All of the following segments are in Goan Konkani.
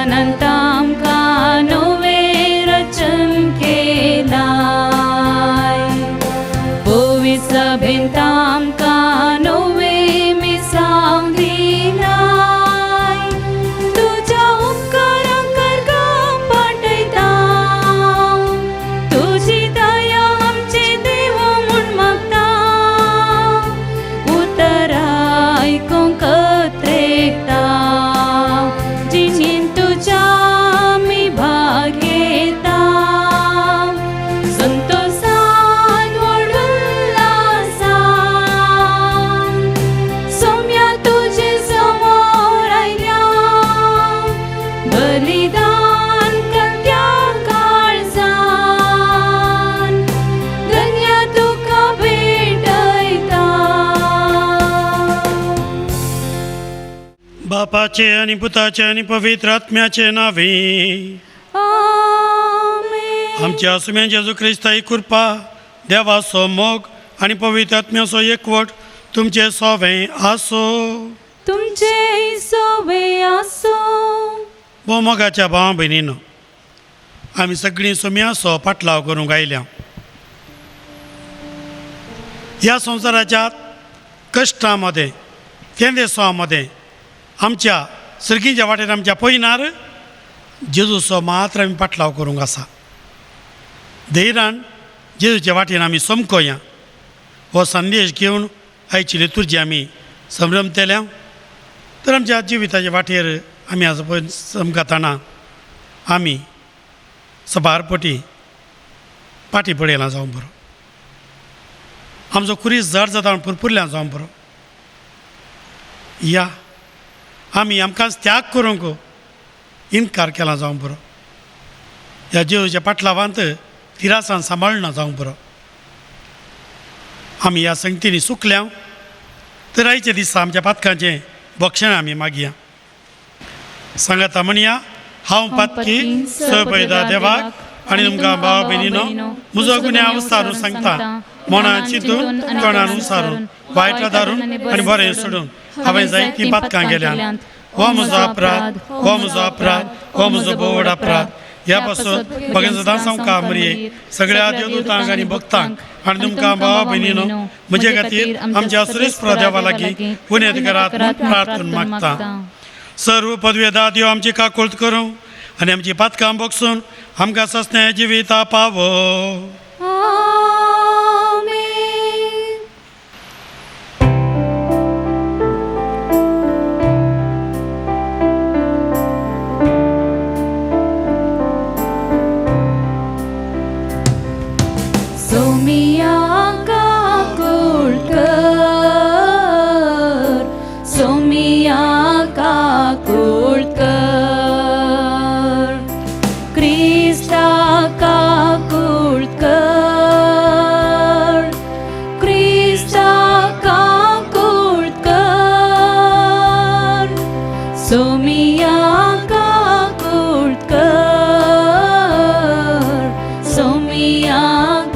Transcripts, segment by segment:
बलिदानान तांकां नवें रचन केलाय. पवित्र सभेन तांकां नवें मिसांव दिलाय. तुज्या उपकारांक करगां पाठयता, तुजी दया आमचे देव म्हूण मागता. उतर आयकूंक त्रेकता, जिणेंत तुज्या आमी भाग घेता. संतोसान व्हड उल्हासान सोम्या तुजे समोर आयल्या, बलिदान करत्या काळजान धन्य तुका भेटयता. बापाचे आणि पुताचे आणि पवित्र आत्म्याचे नावे. आमेन. आमच्या सुम्या जेजू क्रिस्ता कृपा, देवाचो मोग आणि पवित्र आत्म्याचो एकवट तुमचे सोवे आसो. तुमचे सोवे आसो. भोव मोगाच्या भावा भयणीनो, आमी सगळीं सुम्याचो पाटलाव करूंक आयल्या. ह्या संवसाराच्या कश्टां मदें, तेंदेसां मदें, आमच्या सर्गीच्या वाटेर आमच्या पयनार जेजूचो मात्र आमी पाटलाव करूंक आसा. धैर्यान जेजूच्या वाटेन आमी समकोया, हो संदेश घेवन आयची लितुर्जी आमी संभ्रमतल्या. तर आमच्या जिविताच्या वाटेर आमी आज पळय समकातना आमी सबारपटी पाटी पडयला जावं बरो, आमचो खुरीस जड जाता पुरपुरल्या जावं बरो, या आमी आमकांच त्याग करूंक इनकार केला जावं बरो, ह्या जेजूच्या पाटलावांत तिरासान सांबाळना जावं बरो. आमी ह्या संगतींनी सुकल्या तर आयच्या दिसा आमच्या पातकांचें बक्षण आमी मागया. सांगाता म्हणया, हांव पातकी सपयता देवाक आनी तुमकां भाव भयणीनो म्हजो गुन्यांव विचारून सांगता. मनान चिंतून, तोंडान उसारून, वायट धारून आनी बरें सोडून हांवें जायतीं पातकां केल्यात. हो म्हजो अपराध, हो म्हजो अपराध, हो म्हजो भोव अपराध. ह्या पासून भगवान सदां सामका मरये सगळ्या देवदूतांक आनी भक्तांक आनी तुमकां भावा भयणीनो म्हजे खातीर आमच्या सुरेश देवा लागीं पुण्यात करात म्हूण प्रार्थना मागता. सर्व पदवेदा देव आमची काकुळट करूं आनी आमची पातकां बगसून आमकां सस्ने जिविता पावो. आमेन. सोमिया काकुळकर, सोमिया काकुळकर, क्रिस्ता काकुळकर, क्रिस्ता काकुळकर, सोमिया काकुळकर, सोमिया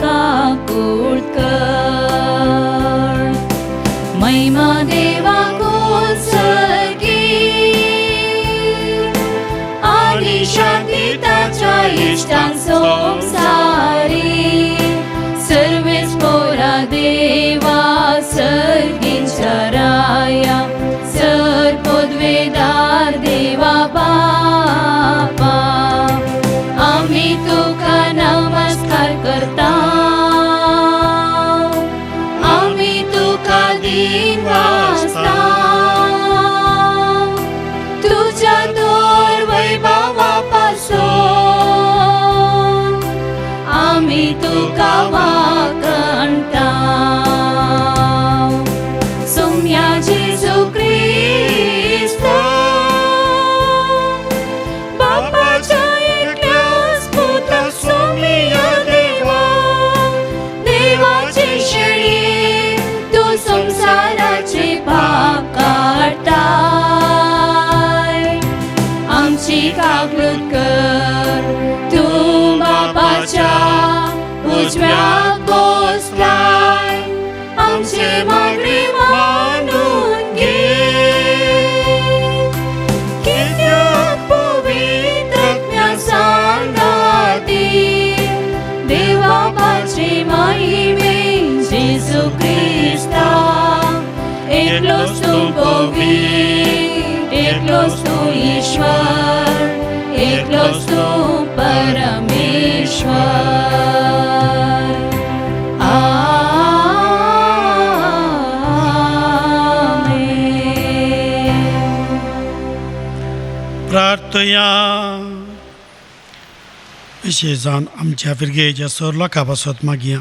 काकुळकर. महिमा देवा सर्गी आणि शांती ताच्या इश्टां संसारी. सर्वेस पोरा देवा सर्गींच्या राया, सर पदवेदार देवा बापा, आम्ही तुका नमस्कार करता, आम्ही तुका दिन वाजता. तुझ्या दोर वैभवापासून आम्ही तुका वाकणता. सोम्या जेजू क्रिस्ता, बापाच्या एकल्याच पुता सोमिया देवा, देवाचे शेळये तूं संवसाराचे पाप काडताय, आमची काकूट कर. तूं बापाच्या उजव्या बसलाय, आमचे मागणे मानून घे. कित्याक पवित्र पवीत, एकलोच तूं ईश्वर, एकलोच तूं परमेश्वर. आमेन. प्रार्थया. विशेषान आमच्या फिरगेच्या सर लोकां पासत मागया.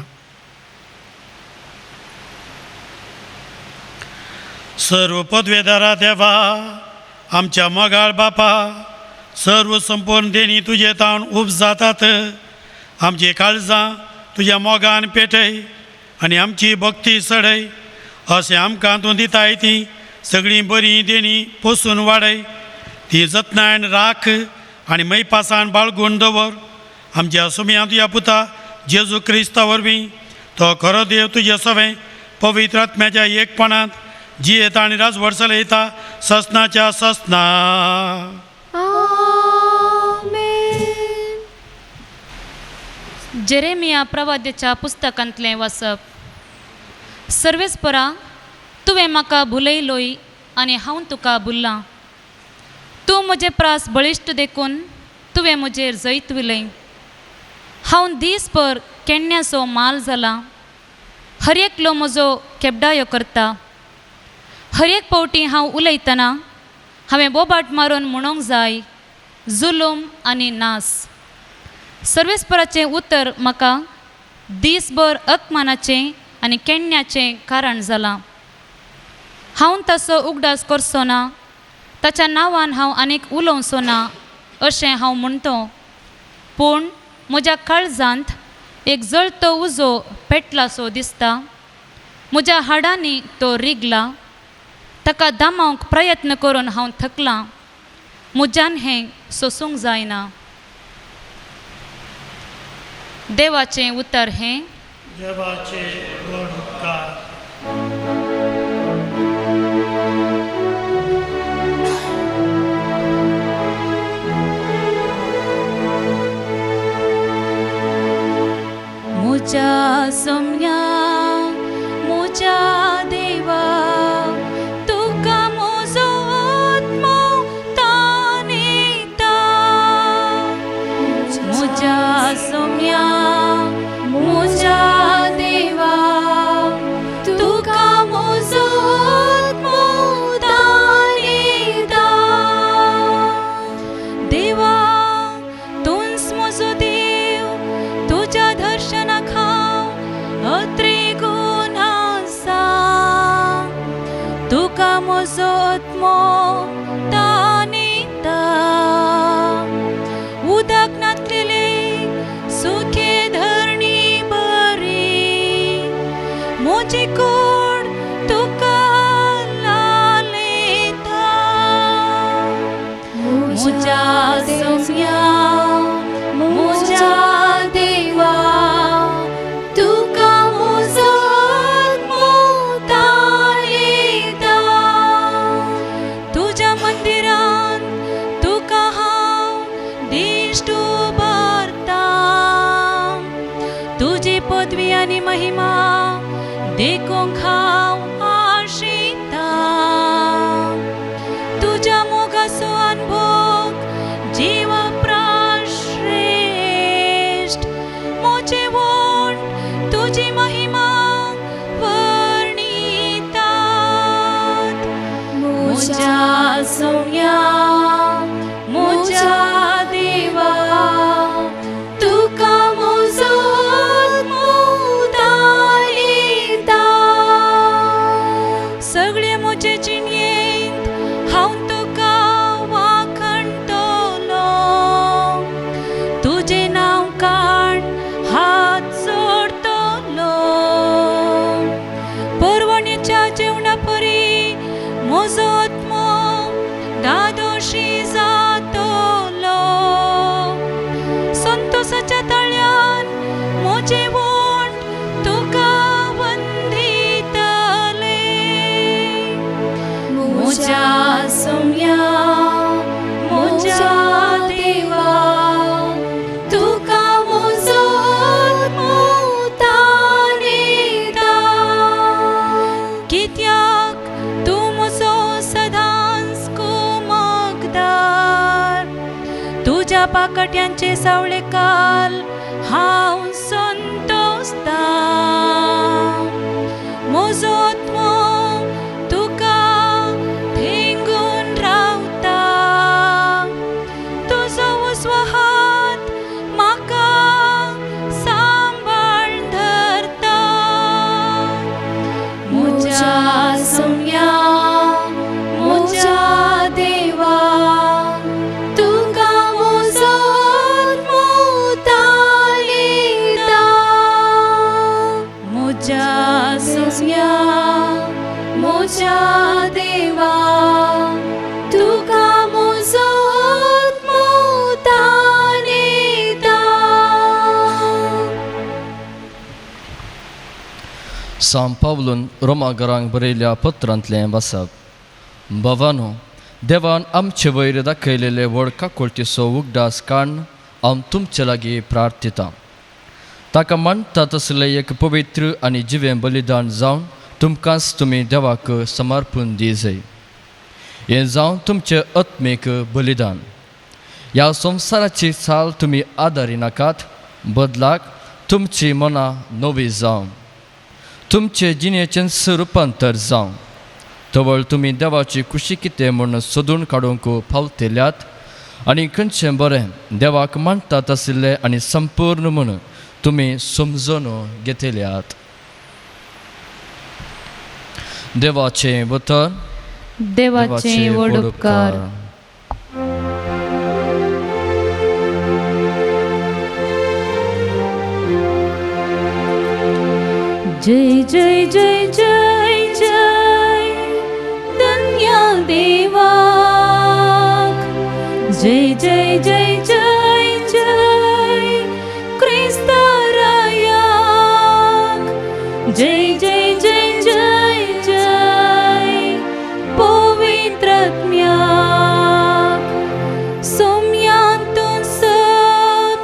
सर्व पदवेदारा देवा, आमच्या मोगाळ बापा, सर्व संपूर्ण देणी तुजे तावन उब जातात. आमची काळजां तुज्या मोगान पेटय आनी आमची भक्ती चडय, अशें आमकां तूं दिताय ती सगळीं बरीं देणी पोसून वाडय. ती जतनायन राख आनी मैपासान बाळगून दवर. आमच्या सुमया तुज्या पुता जेजू क्रिस्ता वरवीं, तो खरो देव तुजे सवें पवित्र आत्म्याच्या एकपणांत जियेता आनी राजवट चलयता ससनाच्या ससना. आमेन. जेरेमिया प्रवाद्याच्या पुस्तकांतलें वाचप. सर्वेस्परा, तुवें म्हाका भुलयलोय आनी हांव तुका भुल्लां. तूं म्हजें प्रास बळिश्ट देखून तुवें म्हजेर जैत विलय. हांव दीसभर केण्ण्याचो माल जाला. हर एकलो म्हजो केबडायो करता. हर एक पावटी हांव उलयतना हांवें बोबाट मारून म्हणूंक जाय, जुलूम आनी नास. सर्वेस्पराचें उतर म्हाका दीसभर अपमानाचें आनी केण्ण्याचें कारण जालां. हांव ताचो उगडास करचो ना, ताच्या नांवान हांव आनीक उलोवचो ना अशें हांव म्हणटो. पूण म्हज्या काळजांत एक जळतो उजो पेटलासो दिसता. म्हज्या हाडांनी तो रिगला. ताका दामावंक प्रयत्न करून हांव थकलां. म्हज्यान हें सोसूंक जायना. देवाचें उतर हें. देवाचे व्हड उपकार. म्हज्या सोम्या, म्हज्या देवा, तुका म्हजो आत्मो तानेता. म्हज्या सोम्या, म्हज्या देवा, तुका म्हजो आत्मो तानेता. देवा, तूंच म्हजो देव, तुज्या दर्शनाक हांव अत्रेगून आसा. तुका म्हजो आत्मो तानेता. उदक नातलेले सुखे धरणी बरी, म्हजी कोड तुका लालयता. म्हज्या सोम्या, म्हज्या देवा, तुका म्हजो आत्मो तानेता. तुज्या मंदिरांत तुका हांव दिश्ट उबारता. तुजी पदवी आनी महिमा देखूंक हांव आशिता. तुज्या मोगाचो अनभोग जिवा प्राण श्रेश्ठ. म्हजें वोंठ तुजी महिमा वर्णितात. म्हज्या सोम्या, म्हज्या देवा, तुका म्हजो आत्मो तानेता. पाकट्यांचे सावळे काल हांव संतोसता. म्हजो आत्मो तुका थेंगून रावता. तुजो उजवो हात म्हाका सांबाळ धरता. म्हज्या सोम्या म्हज्या देवा तुका म्हजो आत्मो ताळयता. म्हज्या सोम्या म्हज्या देवा तुका म्हजो आत्मो ताळयता. सांव पावलून रोमागरांक बरयल्या पत्रांतलें वाचप. भावानो, देवान आमचे वयर दाखयलेले व्हड काकुळटीचो उगडास काडून हांव तुमचे लागीं प्रार्थितां. ताका मानता तसलें एक पवित्र आनी जिवें बलिदान जावन तुमकांच तुमी देवाक समर्पण दिजय. हें जावन तुमचें आत्मीक बलिदान. ह्या संवसाराची चाल तुमी आदारी नाकात, बदलाक तुमची मनां नवी जावं, तुमचे जिणेचें रुपांतर जावं. तवळ तुमी देवाची खुशी कितें म्हूण सोदून काडूंक पावतल्यात आनी खंयचें बरें देवाक मानतात आशिल्लें आनी संपूर्ण म्हूण तुमी समजून घेतल्यात. देवाचें उतर. देवाचे व्हड उपकार. जय जय जय जय जय धन्य देवाक. जय जय जय जय जय क्रिस्तरायाक. जय जय जय जय जय पवित्रात्म्याक. सोम्यांतून सत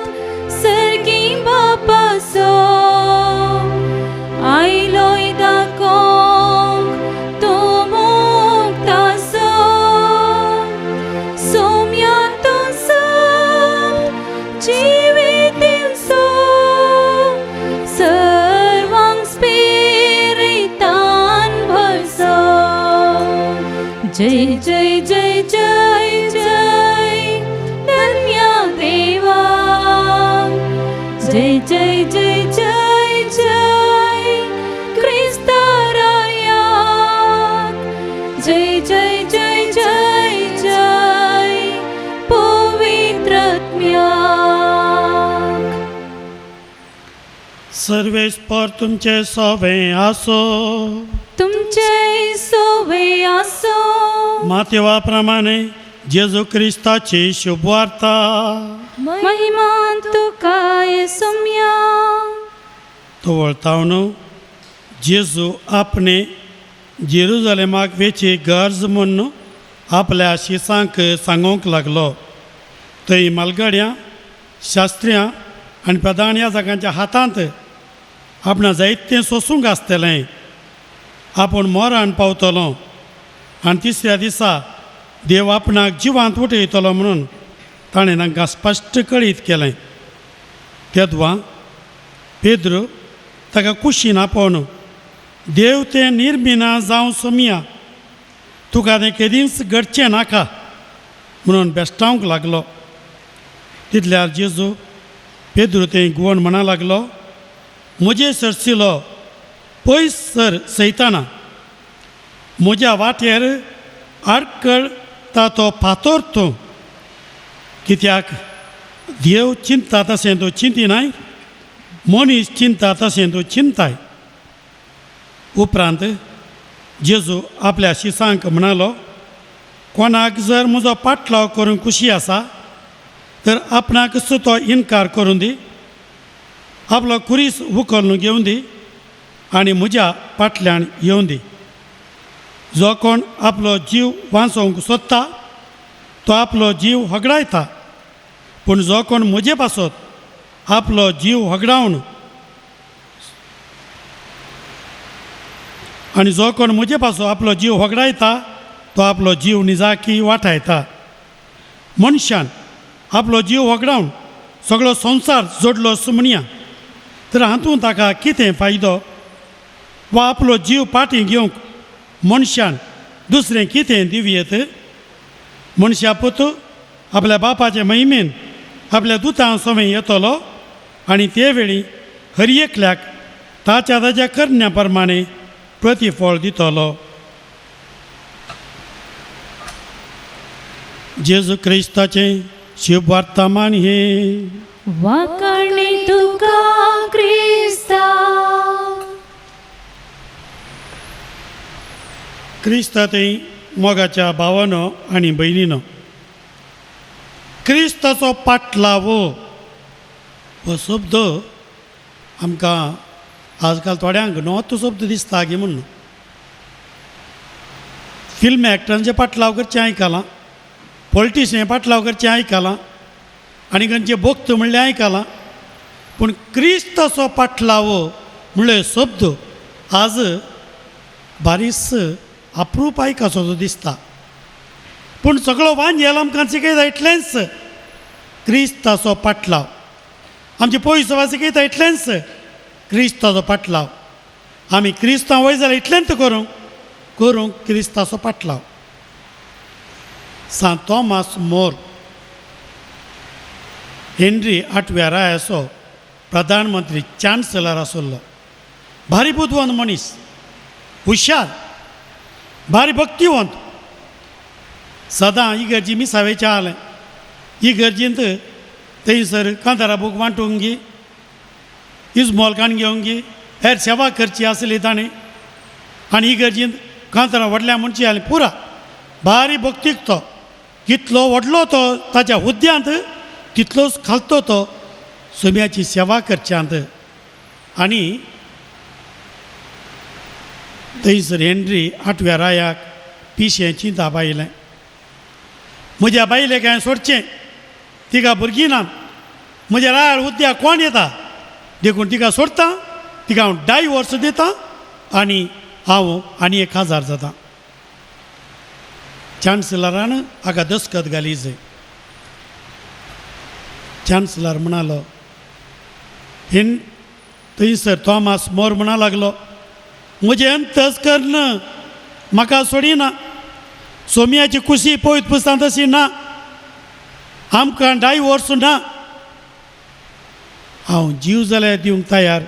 सर्गी बापाचो आयलोय दाखोवंक तो मुक्तासो. सोम्यांतून सत जिवीत दिवचो सर्वांक स्पिरितान भरचो. जय जय जय जय जय धन्य देवा. जय जय जय जय जय क्रिस्तरायाक. जय जय जय जय जय पवित्रात्म्याक. सर्वेस्पर तुमचे सोवे आसो. तुमचे सोवे आसो. मातेवा प्रमाणे जेजू क्रिस्ताची शुभवार्ता. महिमा तुका सोम्या. तवळतावन जेजू आपणे जेरुजलेमाक वेची गरज म्हूण आपल्या शिसांक सांगूंक लागलो. थंय मालगड्यां शास्त्र्यां आनी प्रधान याजकांच्या हातांत आपणा जायतें सोसूंक आसतलें. आपूण मोरान पावतलो आनी तिसऱ्या दिसा देव आपणाक जिवांत उठयतलो म्हणून ताणें तांकां स्पश्ट कळीत केलें. तेदवा पेद्रू ताका कुशीन आपोवन देव तें निर्मिना जावं सोमया, तुका तें केदींच घडचें नाका म्हणून बेश्टावंक लागलो. तितल्यार जेजू पेद्रू तें गुवण म्हणा लागलो, म्हजे सरसिलो पयस सर सैताना, म्हज्या वाटेर आडकळटा तो फातोर तूं. कित्याक देव चिंता तशें तूं चिंतिनाय, मनीस चिंता तशें तूं चिंताय. उपरांत जेजू आपल्या शिसांक म्हणालो, कोणाक जर म्हजो पाटलाव करूंक खुशी आसा तर आपणाकच तो इनकार करूं दी, आपलो कुरीस उखलून घेवन दी आनी म्हज्या फाटल्यान येवन दी. जो कोण आपलो जीव वांचोवंक सोदता तो आपलो जीव होगडायता, पूण जो कोण म्हजे पासत आपलो जीव होगडावन आनी जो कोण म्हजे पासत आपलो जीव होगडायता तो आपलो जीव निजाकी वाटायता. मनशान आपलो जीव वगडावन सगळो संवसार जोडलो म्हणया तर हातूंत ताका कितें फायदो वा आपलो जीव फाटीं घेवंक मनशान दुसरें कितें दिवयेत? मनशा पुत आपल्या बापाचे महिमेन आपल्या दुतां सवें येतलो आनी ते वेळी हर एकल्याक ताच्या ताच्या करण्या प्रमाणे प्रतिफळ दितलो. जेजू क्रिस्ताचें शुभवर्तमान हें. वाखाणे तुका क्रिस्ता. क्रिस्ता थंय मोगाच्या भावानो आनी भयणीनो, क्रिस्ताचो पाटलावो हो शब्द आमकां आजकाल थोड्यांक नवो शब्द दिसता गी म्हूण. फिल्म एक्टरांचे पाटलाव करचें आयकलां, पॉलिटिशियन पाटलाव करचें आयकलां आनी खंयचे भक्त म्हणलें आयकलां, पूण क्रिस्ताचो पाटलावो म्हणले शब्द आज बारीस अप्रूप आयकाचो तो दिसता. पूण सगळो वांजेल आमकां शिकयता इतलेंच, क्रिस्ताचो पाटलाव. आमची पयसो शिकयता इतलेंच, क्रिस्ताचो पाटलाव. आमी क्रिस्तांव वय जाल्यार इतलेंच करूंक करूंक क्रिस्ताचो पाटलाव. सांत थॉमस मोर हेनरी आठव्या रायाचो प्रधानमंत्री चान्सलर आसलो. भारी बुदवंत मनीस, हुशार, भारी भक्तिवंत. सदां इगर्जी मिसावेचें आलें. इगर्जींत थंयसर कांतारा बूक वांटूंक गी, इजमोल काण घेवंक गी, हेर सेवा करची आसली ताणें. आनी इगर्जींत कांतारां व्हडल्या म्हणची आसली पुरा. भारी भक्तीक तो कितलो व्हडलो तो ताच्या हुद्द्यांत तितलोच खालतो तो सोम्याची सेवा करच्यांत. आनी थंयसर हेनरी आठव्या रायाक पिशें चिंताप आयलें, म्हज्या बायलेक हांवें सोडचें, तिका भुरगीं ना, म्हज्या रायार हुद्द्या कोण येता, देखून तिका सोडटा, तिका हांव डायवोर्स दितां आनी हांव आनी एक हजार जाता. चान्सलरान हाका दस्खत घाली जाय. चान्सलर म्हणालो, हेन थंयसर थॉमस मोर म्हणा लागलो, म्हजें अंतस कर्ण म्हाका सोडिना, सोम्याची कुशी पळयत पुसता तशी ना, आमकां डायवोर्स ना, हांव जीव जाल्यार दिवंक तयार,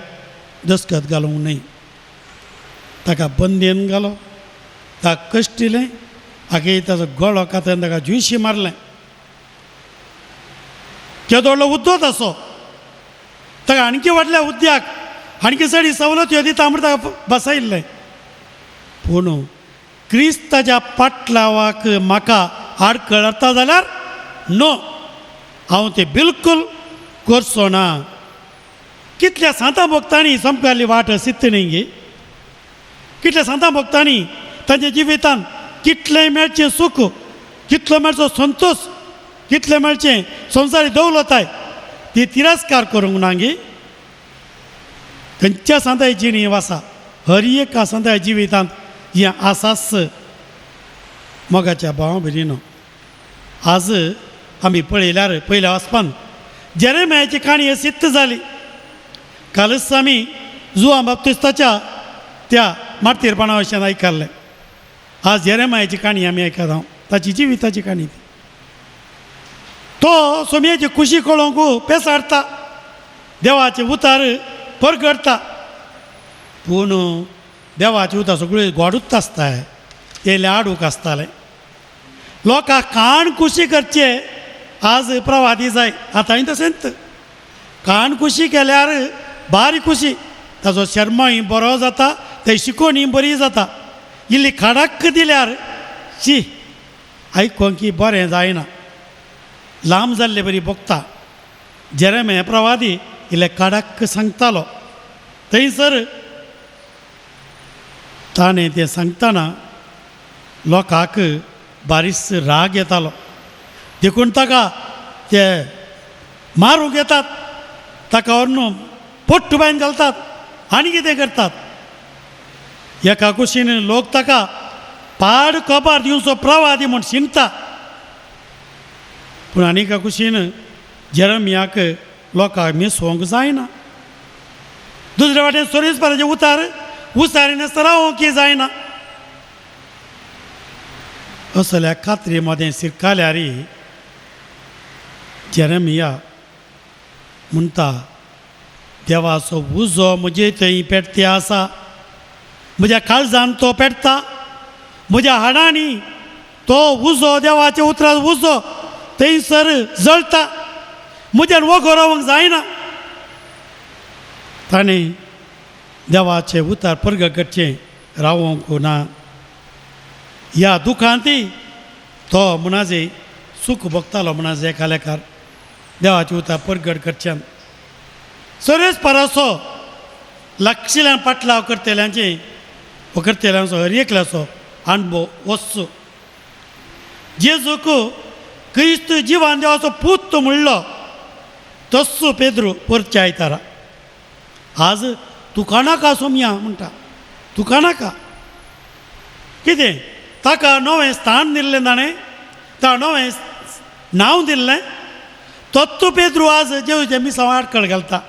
दस्खत घालूंक न्हय. ताका बंदेन घालो, ताका कश्ट दिलें, आगे ताजो गळो कातरून ताका जुयशी मारलें. केदो व्हडलो उद्दोत आसो, ताका आणकी व्हडल्या हुद्द्याक आणकी चड सवलत्यो दिता म्हूण ताका बसयल्लें. पूण क्रिस्ताच्या पाटलावाक म्हाका आडखळ हाडटा जाल्यार नो, हांव तें बिलकूल करचो ना. कितल्या सांतां भक्तांनी संपल्ली वाट सिद्ध न्ही गे, कितल्या सांतां भक्तांनी तांच्या जिवितान कितलें मेळचें सूख, कितलो मेळचो संतोश, कितलें मेळचें संवसारी दौलताय ती तिरस्कार करूंक ना गे. खंयच्या सांताय जिणी आसा, हर एका सांताय जिवितांत हें आसाच. मोगाच्या भाव भयणीनो, आज आमी पळयल्यार पयल्या वाचपान जेरेमायाची काणी सिद्ध जाली. कालच आमी जुवां बाप्तिस्ताच्या त्या मार्तीरपणा विशयान आयकल्लें. आज जेरेमायाची काणी आमी आयकता, हांव ताची जिविताची काणी ती. तो सोमयाची खुशी कळोवंक पेसाडटा, देवाचे उतार परगडटा, पूण देवाचे उतार सगळे गोडूच आसता, ते लाडूक आसताले. लोकांक काण खुशी करचे आज प्रवादी जाय, आतांय तशेंच काण खुशी केल्यार बारी खुशी, ताजो शर्माय बरो जाता, ते शिकोवणी बरी जाता. इल्ली खाडाक दिल्यार शी आयकोंक की बरें जायना, लांब जाल्ले बरी भोगता. जेरेमे प्रवादी इल्ले काडाक सांगतालो, थंयसर ताणें तें सांगतना लोकांक बारीस राग येतालो, देखून ताका ते मारूंक येतात, ताका व्हरून पोट्ट बांयन घालतात आनी कितें करतात. एका कुशीन लोक ताका पाड कबार दिवचो प्रवादी म्हूण शिणटा, पूण आनी एका कुशीन जेरमियाक लोकांक मिसोवंक जायना. दुसरे वाटेन सोरीसपराचें उतार उसारिनासतना रावोंक जायना. असल्या खात्री मदें शिरकाल्यार जेरमिया म्हणटा, देवाचो उजो म्हजे थंय पेटते आसा, म्हज्या काळजान तो पेटता, म्हज्या हाडांनी तो उजो, देवाच्या उतराचो उजो थंयसर जळटा, म्हज्यान वगो रावंक जायना. ताणें देवाचें उतार परगट करचें रावंक ना. ह्या दुखांत तो म्हणाजे सूख भोगतालो म्हणाजे एका लेखार देवाचें उतार परगट करच्यान. सरेच परासो लागशिल्ल्यान पाटलाव करतल्यांचे व करतल्यांचो हर एकल्याचो अणभव वचचो. जेजूक क्रिस्त जिवान देवाचो पूत तो म्हणलो तस्सो पेद्रू परच्या आयतारा आज तुका नाका सोमया म्हणटा, तुका नाका. कितें ताका नवें स्थान दिल्लें ताणें, ताका नवें नांव दिल्लें. तत्तो पेद्रू आज जेजूच्या मिसांव आडखळ घालता.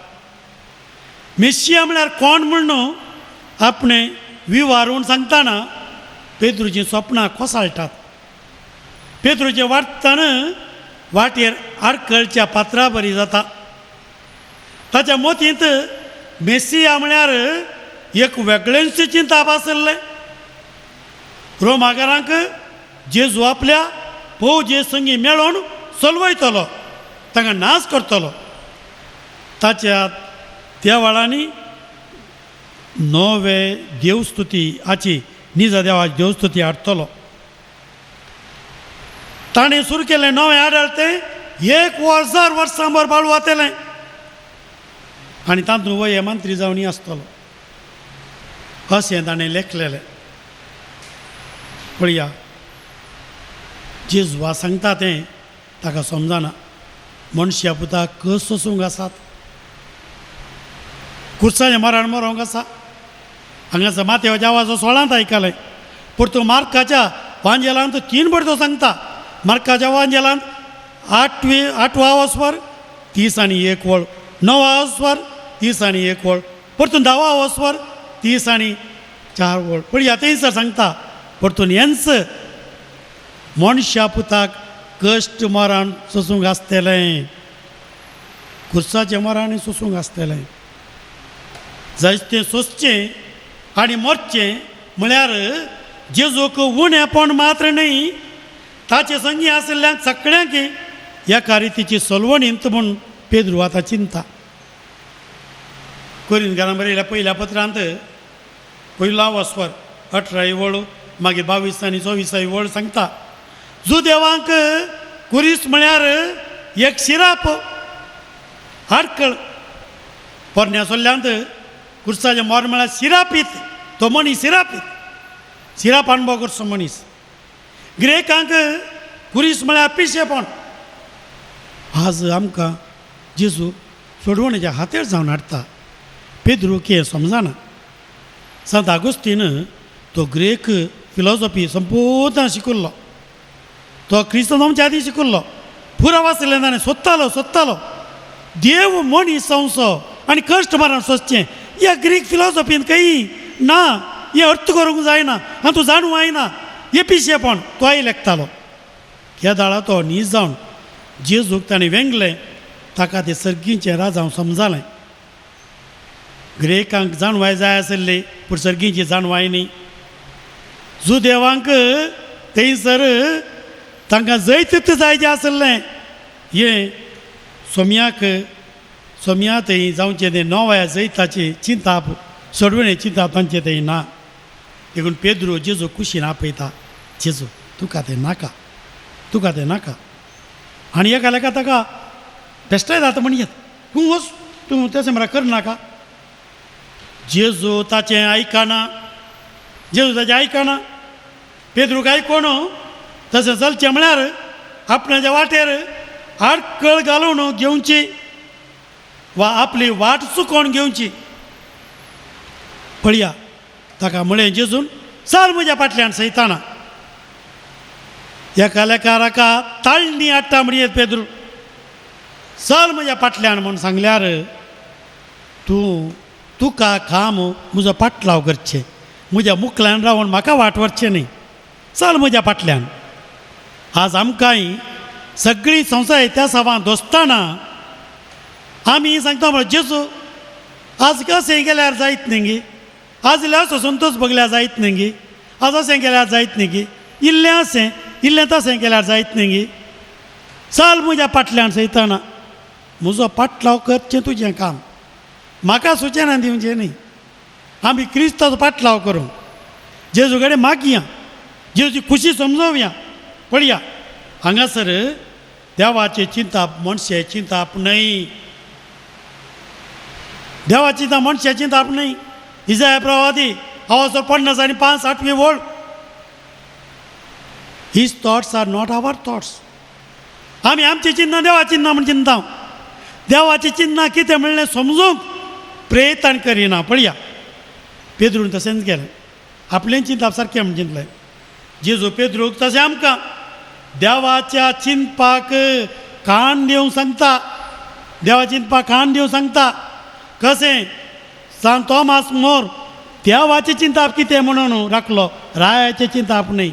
मेशिया म्हळ्यार कोण म्हणून आपणें विवारून सांगतना पेद्रूचीं सपनां कोसाळटात. पेद्रूचें वाडटना वाटेर आडखळच्या पात्रा बरी जाता. ताच्या मोतींत मेसिया म्हळ्यार एक वेगळेंच चिंताप आशिल्लें. रोमागारांक जेजू आपल्या फौजे संगी मेळोवन चलवयतलो, तांकां नाश करतलो. ताच्या देवळांनी नवे देवस्तुती हाची निजा देवाची देवस्तुती हाडटलो. ताणें सुरू केलें नवें आडळतें 1000 वर्सां भर बाळू वतलें आनी तातूंत वय मंत्री जावन आसतलो अशें ताणें लेखलेलें. पळया जेजवा सांगता तें ताका समजना. मनशा पुताक कस सोसूंक आसात, कुर्साचें मरण मरोंक आसा. हांगासर माथ्याच्या आवाज 16 आयकलें. परतून मार्काच्या वांजेलांत 3 बडतो सांगता. मार्काच्या वांजेलांत 8वा वस्वर 31 वळ, 9वा वस्वर 31 वळ, परतून 10वा वस्वर 34 वळ. पळया थंयसर सांगता परतून हेंच मनशा पुताक कश्ट मरण सोसूंक आसतलें, कुर्साचें मरण सोसूंक आसतलें. जायतें सोंसचें आनी मरचें म्हळ्यार जेजूक उणेपण मात्र न्हय, ताचे संगी आशिल्ल्यांक सगळ्यांक एका रितीची सलवणींत म्हूण पेद्रू आतां चिंता. कोरिंतकारां बरयल्या पयल्या पत्रांत पयलो वस्वर 18 वळ, मागीर 22 आनी 24 वळ सांगता, जुदेवांक कुरीस म्हळ्यार एक शिराप आडखळ. पोरण्या सोल्ल्यांत कुर्साचें मोर म्हळ्यार शिरापीत, तो मनीस शिरापीत, शिराप अणभव करचो मनीस. ग्रेकांक कुरीस म्हळ्यार पिशेपण. आज आमकां जेजू सोडवणेच्या हातेर जावन हाडटा. पेद्रू कितें समजना. सांत आगोस्तीन तो ग्रेक फिलॉसॉफी संपूर्ण शिकिल्लो, तो क्रिस्तांव आमच्या आदीं शिकिल्लो. पुरा वाचलें ताणें, सोदतालो सोदतालो देव मनीस संवसो आनी कश्ट मरण सोदचें. ह्या ग्रीक फिलॉसॉफीन खंय ना, हें अर्थ करूंक जायना आनी तूं जाणू आयना, हें पिशेपण तोय लेखतालो. केदाळा तो न्हीज जावन जेजूक ताणें वेंगलें, ताका तें सर्गीचें राजांव समजालें. ग्रेकांक जाणवाय जाय आशिल्ली पूण सर्गीची जाणवाय न्ही. जुदेवांक थंयसर तांकां जैत जाय जें आशिल्लें हें सोम्याक सोम्या थंय जावचें तें नव्या जैताची चिंताप सोडवणे चिंताप तांचें थंय ना. देखून पेद्रू जेजू कुशीन आपयता, जेजू तुका तें नाका, तुका तें नाका. आनी एका लेखा ताका बेश्टाय जाता म्हणयेत, तूं वच, तूं तशें म्हळ्यार करनाका. जेजू ताचें आयकना, जेजू ताचें आयकना. पेद्रूक आयकोन तशें चलचें म्हळ्यार आपणाच्या वाटेर आडखळ घालून घेवची वा आपली वाट चुकोवन घेवची. पळया ताका म्हळें जेजून, चल म्हज्या फाटल्यान सैताना. ह्या कलाकाराका ताळणी हाडटा म्हणयेत पेद्रू, चल म्हज्या फाटल्यान म्हूण सांगल्यार तूं तुका काम म्हजो पाटलाव करचें, म्हज्या मुखल्यान रावन म्हाका वाट व्हरचें न्ही, चल म्हज्या फाटल्यान. आज आमकांय सगळीं संवसार इतिहासांत दोस्ताना आमी सांगता म्हळ्यार जेजू आज कशें केल्यार जायत न्ही गी, आज इल्लें असो संतोश भोगल्यार जायत न्ही गी, आज अशें केल्यार जायत न्ही गी, इल्लें अशें इल्लें तशें केल्यार जायत न्ही गी, चल म्हज्या फाटल्यान सयतना म्हजो पाटलाव करचें तुजें काम, म्हाका सुचना दिवचें न्ही. आमी क्रिस्ताचो पाटलाव करूं, जेजू कडेन मागया, जेजूची खुशी समजोवया. पळया हांगासर देवाचें चिंताप मनशाचें चिंताप न्हय, देवाचें चिंताप मनशाचें चिंताप न्हय. इजाया प्रवादी 55 8वी वळ, His thoughts are not our thoughts. आमी आमची चिंता देवाची चिंता म्हूण चिंता, देवाची चिंता कितें म्हणलें समजूंक प्रयत्न करिना. पळया पेद्रून तशेंच केलें, आपलें चिंताप सारकें म्हूण चिंतलें. जेजू पेद्रूक तशें आमकां देवाच्या चिंतपाक कान दिवंक सांगता, देवा चिंतपाक कान दिवंक सांगता. कशें सांत तोमास मोर देवाचें चिंताप कितें म्हणून राखलो, रायाचें चिंताप न्हय,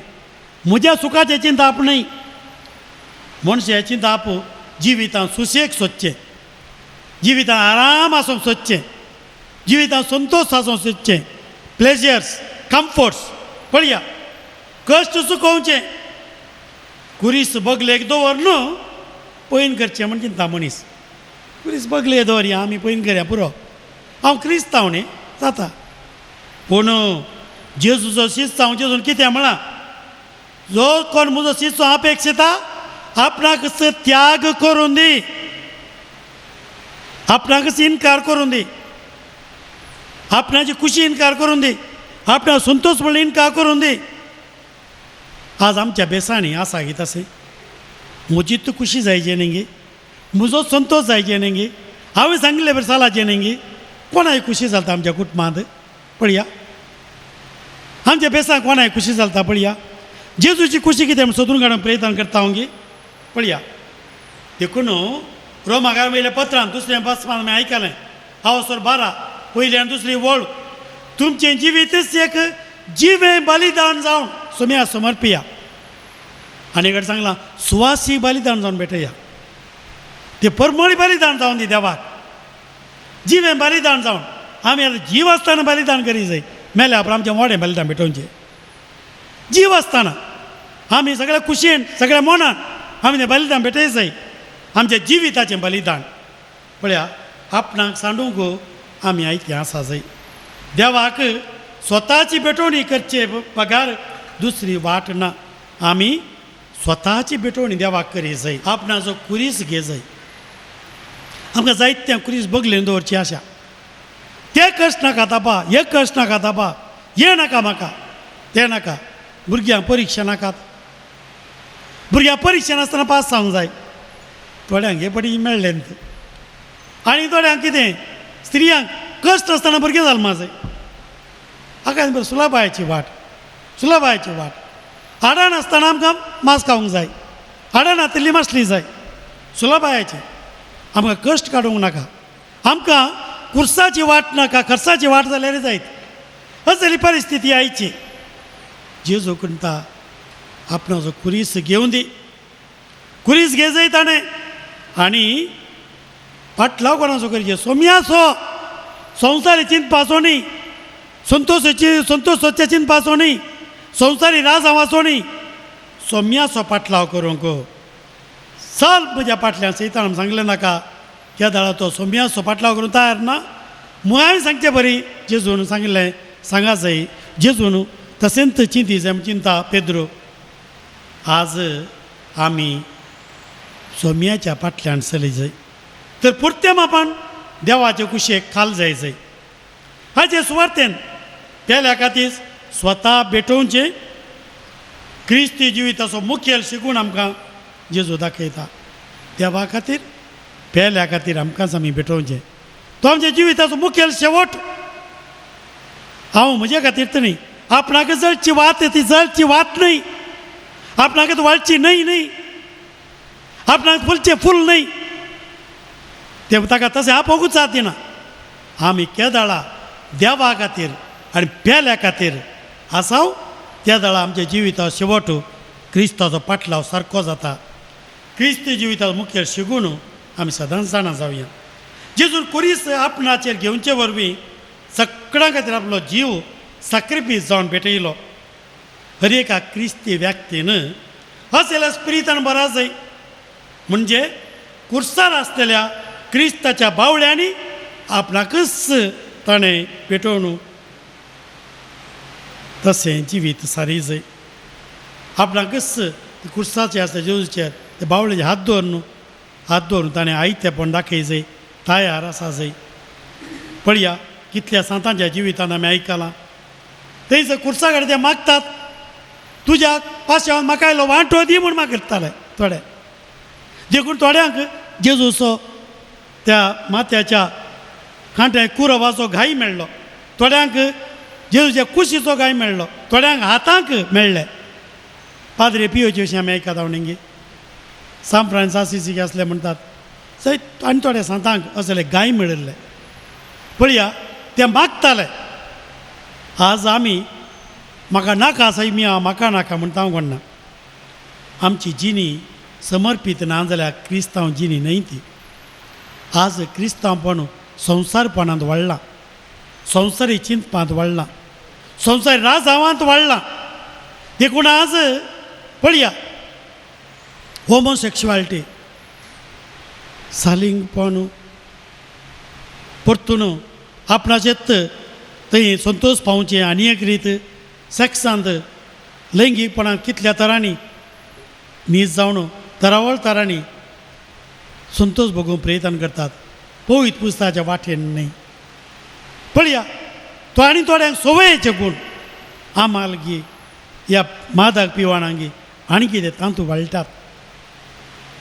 म्हज्या सुखाचें चिंताप न्हय. मनशाचें चिंताप जिवितांत सुशेग सोदचें, जिवितांत आराम आसूंक सोदचें, जिवितांत संतोश आसूंक सोदचें, प्लेजर्स कम्फर्ट्स. पळया कश्ट चुकोवचें, कुरीस बगलेक दवर न्हू पयन करचें म्हण चिंता मनीस, कुरीस बगले दवरया आमी पयन करया पुरो, हांव क्रिस्तांव न्ही जाता. पूण जेजूचो शिस्तांव जेजून कितें म्हळां, जो कोण म्हजो शिस्तो अपेक्षिता आपणाक त्याग करून दी, आपणाकच इनकार करून दी, आपणाची खुशी इनकार करून दी, आपणाक संतोश म्हणून इनकार करून दी. आज आमच्या बेसांनी आसा गी तशें, म्हजी तूं खुशी जायचे न्ही गी, म्हजो संतोश जायचे न्ही गी, हांवें सांगिल्लें बरें चलाचें न्ही गी, कोणाय खुशी चलता आमच्या कुटुंबांत पळया, आमच्या बेसांक कोणाय खुशी चलता पळया, जेजूची खुशी कितें म्हूण सोदून काडूंक प्रयत्न करता हांव गी पळया. देखून रोमाकार वयल्या पत्रान दुसऱ्या बसमान आमी आयकलें, हांव 12 पयली आनी दुसरी वळ, तुमचें जिवीतच एक जिवें बलिदान जावन सोम्या समर्पिया. आनी कडेन सांगलां सुवासी बलिदान जावन भेटया, ते परमळी बलिदान जावन दी देवाक, जिवें बलिदान जावन. आमी आतां जीव आसतना बलिदान करी जाय, मेल्या उपरांत आमचें मोडें बलिदान भेटोवचें. जीव आसतना आमी सगळ्या खुशयेन सगळ्या मनान आमी तें बलिदान भेटय जाय, आमच्या जिविताचें बलिदान. पळया आपणाक सांडूंक आमी आयतें आसा जाय, देवाक स्वताची भेटवणी करचे बगार दुसरी वाट ना. आमी स्वताची भेटवणी देवाक करी जाय, आपणाचो कुरीस घे जाय. आमकां जायते कुरीस बगलेन दवरची आशा, ते कश्ट नाका तापा, हे कश्ट नाका तापा, हे नाका म्हाका, ते नाका. भुरग्यांक परिक्षा नाकात, भुरग्यांक परिक्षा नासतना पास जावंक जाय. थोड्यांक हे पटी मेळ्ळें आनी थोड्यांक कितें स्त्रियांक कश्ट आसतना भुरगें जल्मा जाय. हाका बरें सुलभायची वाट, सुलभायची वाट. हाडां नासतना आमकां मांस खावंक जाय, हाडां नातिल्ली मासली जाय, सुलभायची. आमकां कश्ट काडूंक नाका, आमकां कुर्साची वाट नाका, खर्चाची वाट जाल्यार जायत. असली परिस्थिती आयची. जेजू म्हणटा आपणाचो कुरीस घेवन दी, कुरीस घे जाय ताणें आनी फाटलाव कोणाचो करचें, सोम्याचो संवसारी चिंतपाचो न्ही, संतोषाची संतोषाच्या चिंतपाचो न्ही, संवसारी राजावाचो न्ही, सोम्याचो पाटलाव करूंक चल म्हज्या पाटल्यान. सैतान सांगलें नाका त्या दाळा तो सोम्याचो पाटलाव करूंक तयार ना. हांवें सांगचें बरी जेजून सांगिल्लें सांगा जाय, जेजून तशेंच चिंती जाय चिंता पेद्रो. आज आमी सोम्याच्या पाटल्यान चली जाय तर पुरते मापान देवाचे कुशेक खाल जाय जाय. हाचे सुवार्थेन पेल्या खातीर स्वता भेटोवचें क्रिस्ती जिविताचो मुखेल शिकून आमकां जेजू दाखयता. देवा खातीर पेल्या खातीर आमकांच आमी भेटोवचें, तो आमच्या जिविताचो मुखेल शेवट. हांव म्हजे खातीर तर न्ही, आपणाक जळची वात ती जळची वात न्हय, आपणाक वाळची न्हय न्हय, आपणाक फुलचें फूल न्हय, ते ताका तशें आपोवकूच जातिना. आमी केदळा देवा खातीर आनी पेल्या खातीर आसाव त्या दळा आमच्या जिविता शेवट क्रिस्ताचो पाटलाव सारको जाता. क्रिस्ती जिविताचो मुखेल शिगूण आमी सदांच जाणा जावया. जेजून कुरीस आपणाचेर घेवचे वरवीं सगळ्यां खातीर आपलो जीव साक्रिफीस जावन भेटयलो. हर एका क्रिस्ती व्यक्तीन असल्या स्पिरितान बरा जाय, म्हणजे कुर्सार आसलेल्या क्रिस्ताच्या बावळ्यांनी आपणाकच ताणें पेटोवन तशें जिवीत सारी जाय. आपणाकच कुर्साचे आसता जेजूचेर ते बावळेचे हात दवरून हात दवरून ताणें आयतेपण दाखय जाय, तयार आसा जाय. पळया कितल्या सांतांच्या जिवितान आमी आयकलां, थंयसर कुर्सा कडेन ते मागतात, तुज्या पाशान म्हाका आयलो वांटो दी म्हूण मागताले थोडे. देखून थोड्यांक जेजूचो त्या माथ्याच्या कांट्या कुरवाचो घाय मेळ्ळो, थोड्यांक जेजूच्या कुशीचो घाय मेळ्ळो, थोड्यांक हातांक मेळ्ळे. पाद्रे पियोचे विशीं आमी आयकता म्हणगी सांत फ्रांसीस आसिसी आसले म्हणटात सयत आनी थोड्या सांतांक असले गाय मेळिल्ले. पळया ते मागताले. आज आमी म्हाका नाका आसा मी म्हाका नाका म्हणटा हांव कोण ना. आमची जिणी समर्पीत ना जाल्यार क्रिस्तांव जिणी न्हय ती. आज क्रिस्तांवपण संवसारपणांत वाडलां, संवसारी चिंतपांत वाडलां, संवसारी राजावांत वाडलां. देखून आज पळया होमोसेक्शुअलिटी, सालिंगपण, परतून आपणाचेच थंय संतोश पावचें आनी एक रीत सेक्सांत लैंगीकपणांत कितल्या तरांनी नीज जावन तरावळ तरांनी संतोश भोगूंक प्रयत्न करतात, पवित्र पुस्ताच्या वाटेन न्हय. पळया तो आनी थोड्यांक संवयेचे गूण आमालगी ह्या मादक पिवाणांगी आनी कितें तांतू वाळटात.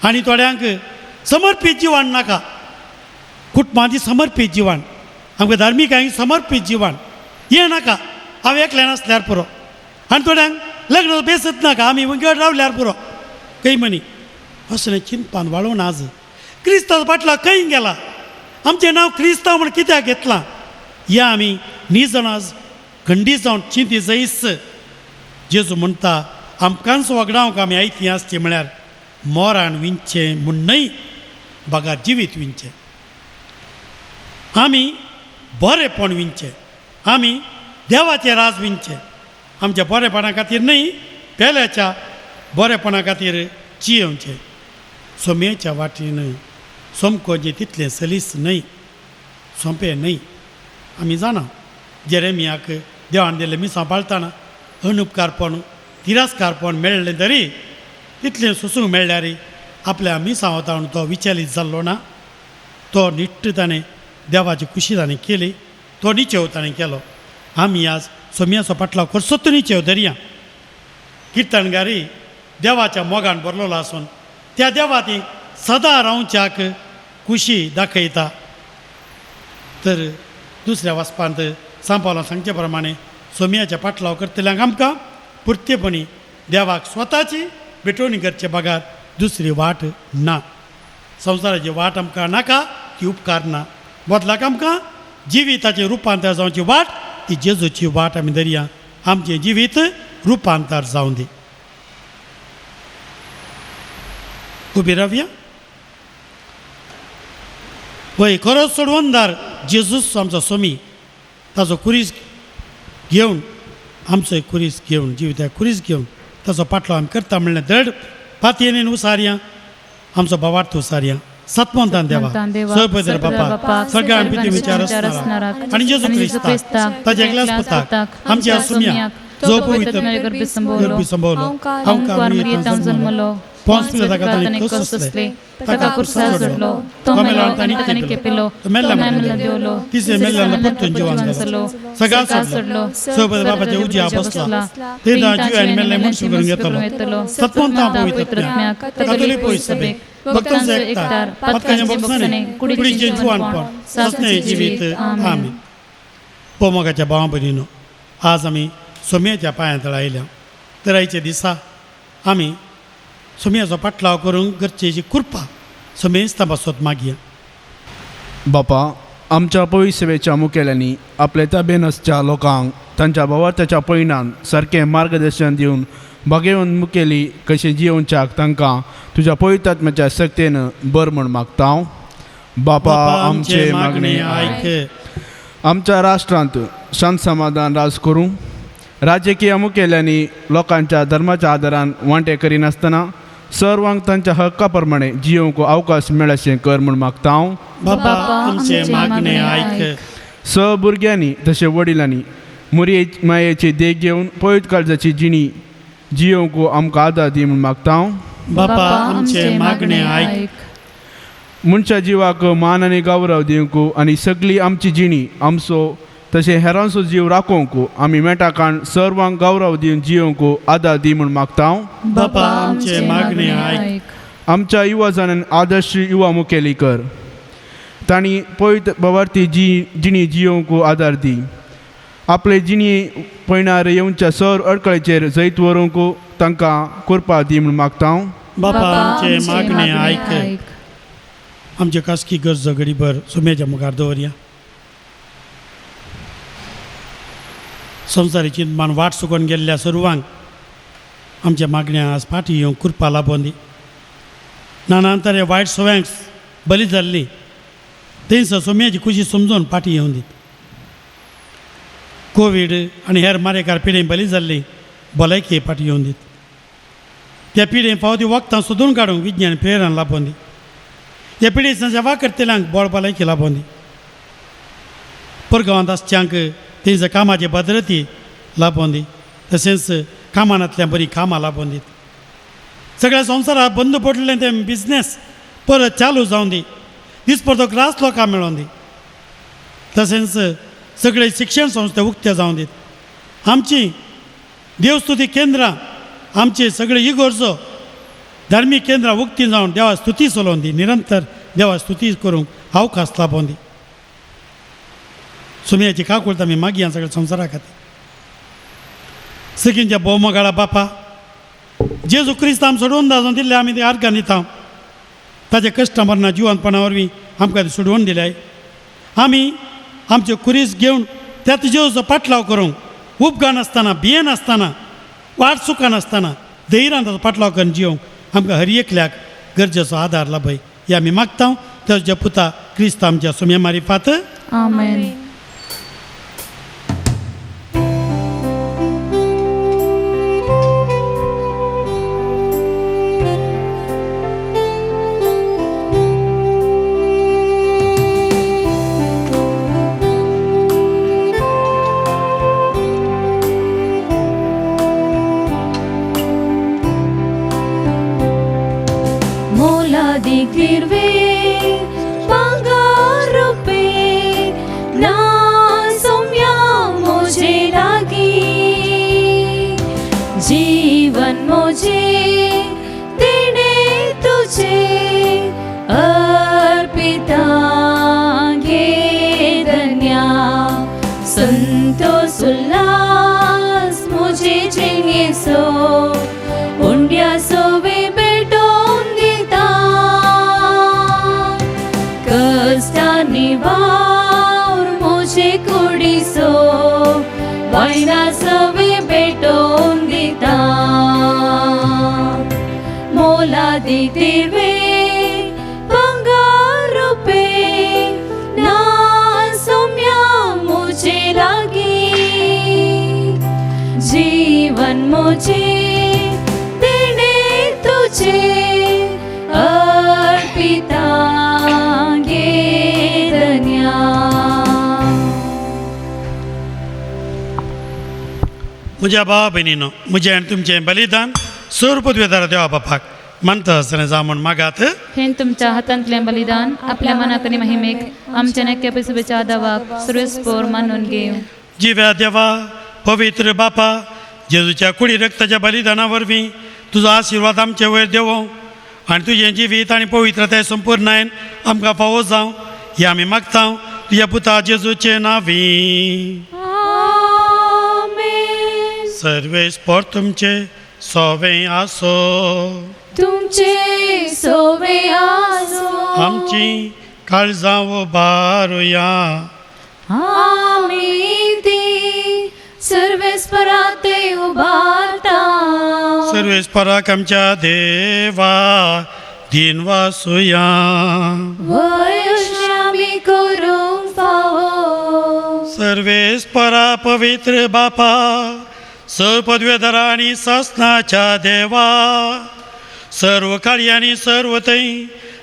आनी थोड्यांक समर्पीत जिवन नाका, कुटुंबांती समर्पीत जिवन, आमकां धार्मीक समर्पीत जिवन हें नाका, हांव एकल्यान आसल्यार पुरो. आनी थोड्यांक लग्न बेसत नाका, आमी विंगड रावल्यार पुरो खंय म्हणी असलें चिंतपान वाळोवन आज क्रिस्तांव पाटला खंय गेला, आमचें नांव क्रिस्तांव म्हण कित्याक घेतलां ह्या आमी निजण आज खंडीत जावन चिंती जैस. जेजू म्हणटा आमकांच वगडावंक आमी आयती आसची म्हळ्यार मोरान विंचें म्हूण न्हय, बगार जिवीत विंचें, आमी बरेपण विंचें, आमी देवाचें राज विंचें. आमच्या बरेपणा खातीर न्हय, पेल्याच्या बरेपणा खातीर जियेवचें. सोम्याच्या वाटेन सोमकोजें तितलें सलीस न्हय, सोंपें न्हय. आमी जाणा जेरेमियाक देवान दिल्लें मिसां पाळतना अनुपकारपण तिरस्कारपण मेळ्ळें तरी तितलें सोसूंक मेळ्ळ्यार आपल्या मिसां वता म्हणून तो विचलीत जाल्लो ना. तो निट्ट ताणें देवाची खुशी ताणें केली, तो निचेव ताणें केलो. आमी आज सोम्याचो पाटलाव करसोच निचेव धरया. किर्तनगारी देवाच्या मोगान भरलेलो आसून त्या देवा ती सदां रावच्याक खुशी दाखयता. तर दुसऱ्या वाचपांत सांपावलां सांगचे प्रमाणे सोम्याच्या पाटलाव करतल्यांक आमकां पुर्तेपणी देवाक स्वताची भेटवणी करचे बगार दुसरी वाट ना. संवसाराची वाट आमकां नाका, ती उपकार ना. बदलाक आमकां जिविताचें रुपांतर जावची वाट ती जेजूची वाट आमी धरया. आमचें जिवीत रुपांतर जावं दी. उबी रावया. वय खरोच सोडवणदार जेजूस आमचो सोमी, ताचो कुरीस घेवन आमचो कुरीस घेवन जिविता कुरीस घेवन ताचो पाटलो आमी करता म्हणलें दड पातयेन उसारया, आमचो भावार्थ उसारया. सतमंतान देवा सपयतर बापा सगळ्यां पिती विचार आसणारा आनी जेजू क्रिस्ताक ताच्या एकल्याच पुताक आमच्या सुम्याक जो पवित्र गर्भी संभवलो, हांव जन्मलो, पोंस पिलाता ताणें कश्ट सोंसले, ताका कुर्सार चडलो, तो मेलो आनी ताणें केपेलो, तो मेल्ल्या देवलो, तिसरे मेल्ल्यान परतून जिवन जालो, सगळ्यां सोडलो, सोबत बापाच्या उजव्या बसला, ते जीव आनी मेल्ले मनुष्य करून घेतलो. सतमंता पवित्र आत्म्याक, कातोलीक पवित्र सभेक, भक्तांचो एकतार, पातकांच्या भोगसणे, कुडीचें जिवानपण, सासणें जिवीत. आमीन. पोमोगाच्या भावा भयणीनो, आज आमी सोम्याच्या पांयां तळा आयल्या. तर आयच्या दिसा आमी सुमयाचो पाटलाव करूंक गरजेची कृपा समेस्तां पासत मागया. बापा, आमच्या पवित्र सेवेच्या मुखेल्यांनी आपल्या ताबेन आसच्या लोकांक तांच्या भावार्थाच्या पयणान सारकें मार्गदर्शन दिवन भागेवन मुखेली कशें जियोवच्याक तांकां तुज्या पवित्र आत्म्याच्या शक्तेन बर म्हूण मागता हांव. बापा, आमचे मागणे आयक. आमच्या राष्ट्रांत शांत समाधान राज करूं. राजकीय मुखेल्यांनी लोकांच्या धर्माच्या आदारान वांटे करिनासतना सर्वांक तांच्या हक्का प्रमाणे जियोवंक अवकाश मेळशें कर म्हूण मागता हांव. बापा, आमचे मागणे आयक. स भुरग्यांनी तशें वडिलांनी मुरये मायेची देख घेवन पवित्र काळजाची जिणी जियोवंक आमकां आदार दी म्हूण मागता हांव. बापा, आमचे मागणे आयक. मनशा जिवाक मान आनी गौरव दिवंक आनी सगळी आमची जिणी आमचो तशें हेरांचो जीव राखोवंक आमी मेटाकान सर्वांक गौरव दिवन जियोवंक आदार दी म्हूण मागता हांव. बापा, आमचे मागणे आयक. आमच्या युवा जाणांनी आदर्श युवा मुखेली कर. तांणी पवित्र भावार्थी जी जिणी जियोवंक आदार दी. आपले जिणी पयणार येवच्या सर अडकळेचेर जैत व्हरूंक तांकां कृपा दी म्हूण मागता हांव. बापा, आमचे मागणे आयक. आमच्यो खासगी गरजो घडीभर सुम्याच्या मुखार दवरया. संवसारी चिंतमान वाट चुकोवन गेल्ल्या सर्वांक आमच्या मागण्या आज फाटीं येवंक कृपा लाबोवन दी. नाना तरे वायट सवयांक बली जाल्ली थंयसर सोम्याची खुशी समजून फाटीं येवन दीत. कोवीड आनी हेर मारेकार पिडेन बली जाल्ली भलायकी फाटीं येवन दीत. त्या पिडेन फावो ती वखदां सोदून काडूंक विज्ञान प्रेरणा लाबोवन दी. ह्या पिडेन सेवा करतल्यांक बोळ भलायकी लाबोवन दी. परगांवांत आसच्यांक तेंच्या कामाची भद्रती लाबोवन दी. तशेंच कामांतल्यान बरीं कामां लाबोवन दीत. सगळ्या संवसाराक बंद पडलें तें बिजनेस परत चालू जावन दी. दीसपडतो ग्रास लोकांक मेळोवन दी. तशेंच सगळे शिक्षण संस्था उक्त्यो जावन दीत. आमची देवस्तुती केंद्रां, आमची सगळे इगर्जो धार्मीक केंद्रां उक्ती जावन देवा स्तुती चलोवन दी. निरंतर देवा स्तुती करूंक अवकाश लाबोवन दी. सुमयाची काकूळत आमी मागया सगळ्या संवसारा खातीर. सगळींच्या भोवमगाळा बापा, जेजू क्रिस्त आम सोडून दाजून दिल्ले आमी ते आर्गां दिता. ताचे कश्टां मरणां जिवनपणा वरवीं आमकां ते सोडोवन दिल्याय. आमी आमच्यो कुरीस घेवन त्या जेजूचो पाटलाव करूंक उपगानासतना, भियेनासतना, वाट चुकनासतना धैर्यान ताचो पाटलाव करून जिवंक आमकां हर एकल्याक गरजेचो आदार लाभय हे आमी मागता. ताच्या पुता क्रिस्त आमच्या सुम्या मारिफात. आमेन. म्हज्या भावा भयणीनो, म्हजें आनी तुमचें बलिदान सर्वपदवेदार देवा बापाक मानता आसतना जावं म्हूण मागात. हें तुमच्या हातांतलें बलिदान आपल्या मनाक आनी महिमेक आमच्या नक्या पिसुबेच्या आदावाक सुरेस्पोर मानून घेवं. जिव्या देवा, पवित्र बापा, जेजूच्या कुडी रक्ताच्या बलिदाना वरवीं तुजो आशिर्वाद आमचे वयर देवो आनी तुजें जिवीत आनी पवित्रताय संपूर्णायन आमकां फावो जावं हें आमी मागता तुज्या पुता जेजूचे नांवी. सर्वेस्पोर तुमचे सोवे आसो. तुमचे सोवे आसो. आमची काळजां उबारुया. आमी ती सर्वेस्परा ते उबारता. सर्वेस्पराक आमच्या देवा दिन वासुया. वयश आमी करूंक फावो. सर्वेस्परा पवित्र बापा, सर्व पदव्याधरा आनी सासनाच्या देवा, सर्व कार्यांनी सर्व थंय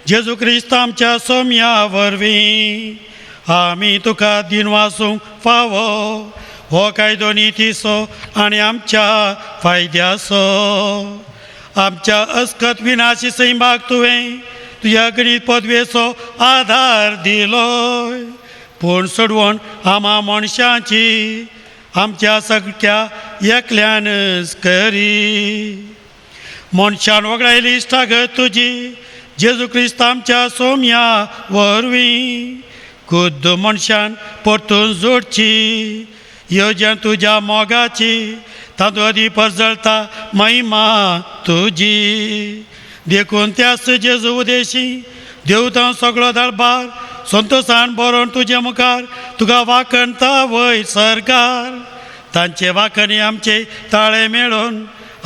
जेजू क्रिस्त आमच्या सोम्या वरवीं आमी तुका दिन वासूंक फावो. हो कायदो नितीचो आनी आमच्या फायद्याचो. आमच्या अस्कत विनाशी सैमाक तुवें तुज्या गणीत पदवेचो आधार दिलो, पूण सोडवण आमा मनशांची आमच्या सगळ्या एकल्यानच करी. मनशान वगडायली इश्टागत तुजी जेजू क्रिस्त आमच्या सोम्या वरवीं खुद्द मनशान परतून जोडची येवजण तुज्या मोगाची, तातूंत अदी परजळता महिमा तुजी. देखून त्याच जेजू उदेशी देवता सगळो दरबार संतोषान बरोवन तुजे मुखार तुका वाखणता वय सरकार. तांचे वाखणी आमचे ताळे मेळोवन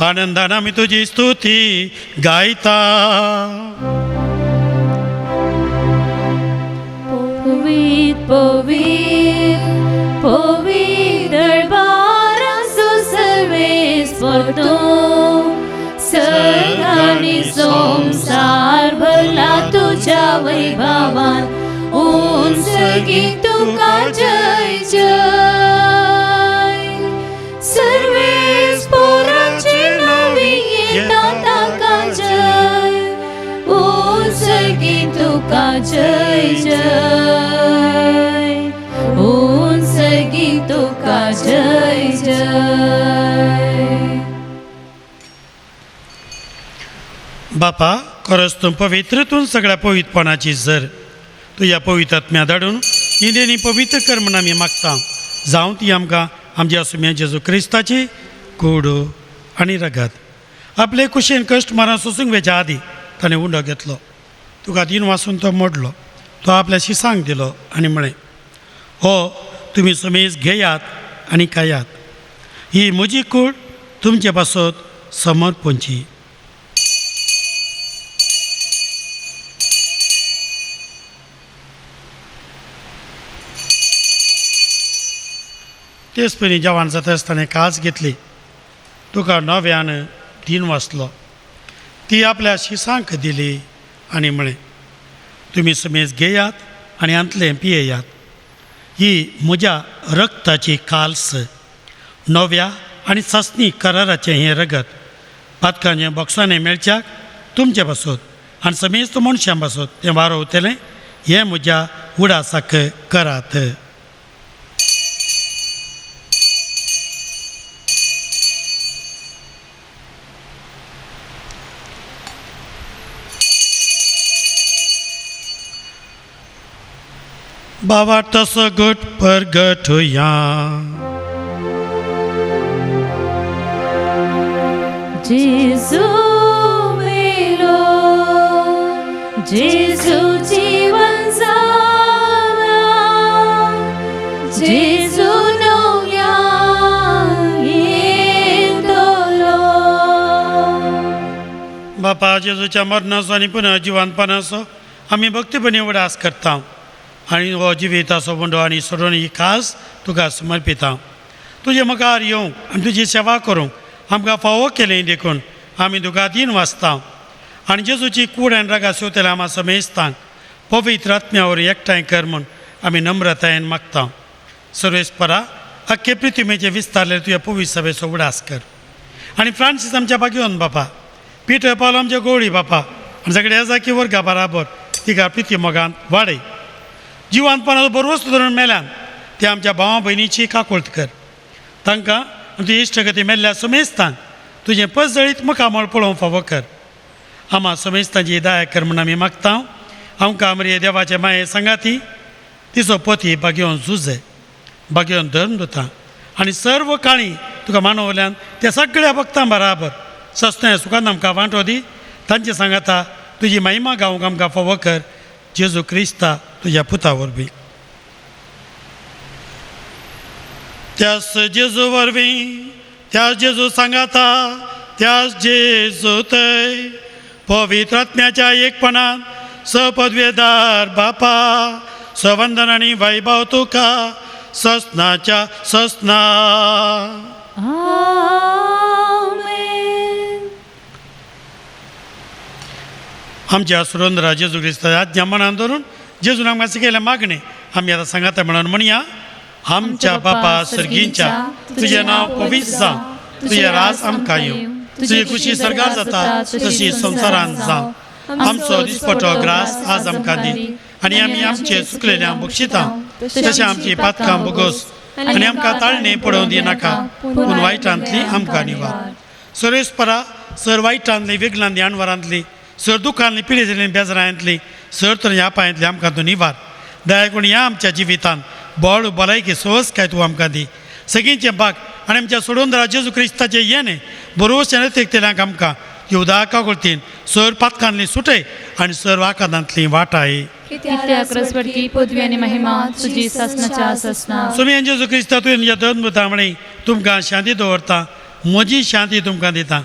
आनंदान आमी तुजी स्तुती गायता. पवित्र पवित्र पवित्र दरबारासो सर्वेस्पर तूं, सर्गांनी संवसार भरला तुज्या वैभवान. उंच तुका जय जय. सर्वेस्पराचे नांवी येता ताका जय. उंच तुका जय जय. उंच तुका जय जय. बापा, खरंच तूं पवित्र, तूं सगळ्या पवित्रपणाची जर तुज्या पवित्र आत्म्या धाडून ही देणी पवित्र कर म्हूण आमी मागता. जावं ती आमकां आमच्या सुम्या जेजू क्रिस्ताची कूड आनी रगत. आपले कुशीन कश्ट मरण सोसूंक वेच्या आदी ताणें उंडो घेतलो, तुका दिन वासून तो मोडलो, तो आपल्या शिसांक दिलो आनी म्हळें, हो तुमी समेज घेयात आनी खायात, ही म्हजी कूड तुमचे पासत समर्पणची. तेच पयलीं जेवण जाता आसतना कास घेतली, तुका नव्यान दिन वाचलो, ती आपल्या शिसांक दिली आनी म्हळें, तुमी समेज घेयात आनी हांतलें पियेयात, ही म्हज्या रक्ताची काल्स, नव्या आनी सासणी कराराचें हें रगत पातकांचें बोक्सांनी मेळच्याक तुमचे पासत आनी समेस्त मनशां पासत तें वारोवतलें, हें म्हज्या उडासाक करात. बाबा तसो गट परगटुया. जेजू मेलो, जेजू जीवन जाला, जेजू नव्यान येतलो. बापा, जेजूच्या मरणाचो आनी पुनः जिवनपणाचो आमी भक्तीपणी उडास करता आनी हो जिविताचो उंडो आनी सोडून ही खास तुका समर्पिता. तुजे मुखार येवंक आनी तुजी सेवा करूंक आमकां फावो केलें देखून आमी तुका दिन वाचता आनी जेजूची कूड आनी रागा सोवतल्या आमा समेस्तांक पवित्र आत्म्या वरवीं एकठांय कर म्हूण आमी नम्रतायेन मागता. सर्वेस्परा, अख्खे पृथ्वीचे विस्तारले तुज्या पवित्र सभेचो उडास कर आनी फ्रांसीस आमच्या भाग्योन बापा, पिटर पावल आमच्या गोवळी बापा आनी सगळे एजाकी वर्गा बराबर तिका प्रिती मोगान वाडय. जिवानपणाचो बरोवस्त धरून मेल्यान ते आमच्या भावा भयणीची काकुळट कर, तांकां तुजी इश्टगती मेल्ल्या समेस्तांक तुजें पसजळीत मुखामळ पळोवंक फावो कर. आमा समेस्तांची दया कर म्हूण आमी मागता. आमकां आमरे देवाचे माये सांगाती तिचो पती बागेवन झुजे, बागेवन धर्म दिता आनी सर्व काळी तुका मानवल्यान त्या सगळ्या भक्तां बराबर सस्तें सुखान आमकां वांटो दी. तांचे सांगाता तुजी महिमा गावंक आमकां फावो कर, जेजू क्रिस्ता तुज्या पुता वरवीं. त्यास जेजू वरवीं, त्यास जेजू सांगाता, त्यास जेजू थंय पवित्र आत्म्याच्या एकपणान सपदवेदार बापा सवंदन आनी वैभव तुका ससनाच्या ससना. आमेन. आमच्या सुरेंद्र जेजू क्रिस्ता आज्ञा मनान धरून जेजून आमकां शिकयलें मागणें आमी आतां सांगाता म्हणून म्हणया. आमच्या बापा सर्गींच्या, तुजें नांव पवित्र जावं, तुजें राज आमकां येवं, तुजी खुशी सर्गार जाता तशी संवसारांत जावं. आमचो दिसपटो ग्रास आज आमकां दी आनी आमी आमचे चुकलेल्या बक्षिता तशें आमची पातकां बोगोस आनी आमकां ताळणे पडोवन दिनाका, पूण वायटांतली आमकां निवार. सरेस्परा सर वायटांतली विघ्नांतली अणवरांतली सर दुखांतली पिडेंतली बेजरांतली सर तर ह्या पांयांतली आमकां तूं निवार. दया करून ह्या आमच्या जिवितांत बळ भलायकी सोस काय तूं आमकां दी. सगळींचें बाग आनी आमच्या सोडून जेजू क्रिस्ताचें येणें बरोवचें तेकतेल्यांक आमकां युदाका कोळतीन सर पातकांतली सुटय आनी सर वाकादांतली वाटाय. कित्याक रसवडकी पदवी आनी महिमा तुजी सासनाच्या सासना. सुमी जेजू क्रिस्ता तुवें तुज्या दोन म्हणी तुमकां शांती दवरता, म्हजी शांती तुमकां दिता.